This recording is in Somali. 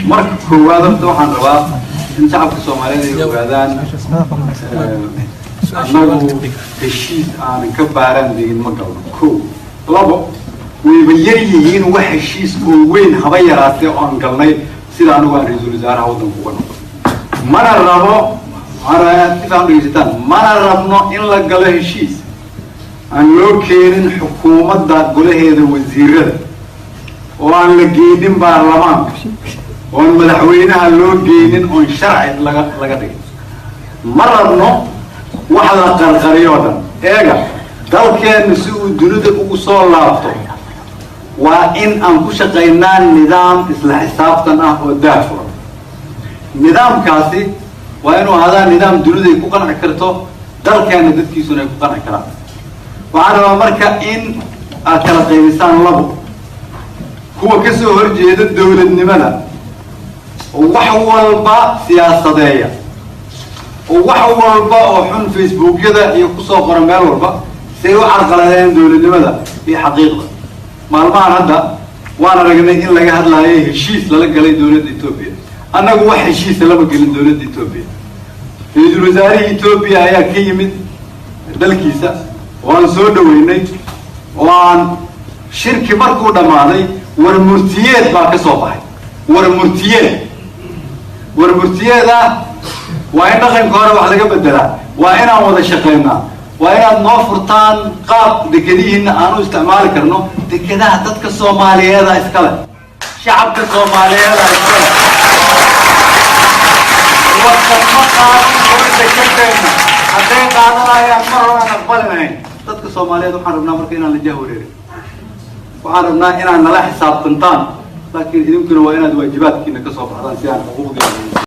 Marka koowaad, horta waxaan rabaa in shacabka Soomaaliyeed ay ogaadaan annagu heshiis aanan ka baaraan degin ma galno. Ko labo, wayba yar yihiin wax heshiis oo weyn haba yaraatee oo aan galnay sida anigu aan ra-iisul wasaaraha waddanka uga noqdo. Mana rabo, waxaan rabaa inaad si fiican dhegeysataan, mana rabno in la galo heshiis aan loo keenin xukuumadda golaheeda wasiirada, oo aan la geynin baarlamaanka, oon madaxweynaha loo geynin, oon sharci laga dhigin. Ma rabno wax la qarqariyo o dhan. Eega, dalkeenna si uu dunida ugu soo laabto waa in aan ku shaqaynaa nidaam isla xisaabtan ah oo daahfuran. Nidaamkaasi waa inuu ahadaa nidaam dunida ay ku qanci karto, dalkeenna dadkiisuna ay ku qanci karaan. Waxaan rabaa marka in aad kala qaybisaan labo: kuwa ka soo horjeeda dowladnimada oo wax walba siyaasadeeya, oo wax walba oo xun Facebookyada iyo kusoo qora meel walba si ay u carqaladeeyaan dowladnimada iyo xaqiiqda. Maalmahan hadda waan aragnay in laga hadlaayo heshiis lala galay dowladda Etoobiya. Annagu wax heshiisa lama gelin dowladda Etoobiya. Ra-iisul wasaarihii Etoobiya ayaa ka yimid dalkiisa oo aan soo dhaweynay, oo aan shirki markuu dhammaaday war murtiyeed baa ka soo baxay. War murtiyeed, war murtiyeed ah waa in dhaqanka hore wax laga bedelaa, waa inaan wada shaqaynaa, waa inaad noo furtaan qaab dekedihiina aan u isticmaali karno. Dekedaha dadka Soomaaliyeeda iskale, shacabka Soomaaliyeeda iskale. Wadan ma qaadan karo dekedeena. Hadday qaadanayaan, mar hore aan aqbali lahayn. Dadka Soomaaliyeed waxaan rabnaa marka inaan la jah wareerin. Waxaan rabnaa inaad nala xisaabtantaan, laakiin idinkuna waa inaad waajibaadkiina ka soo baxdaan si aan xuquuqdiina.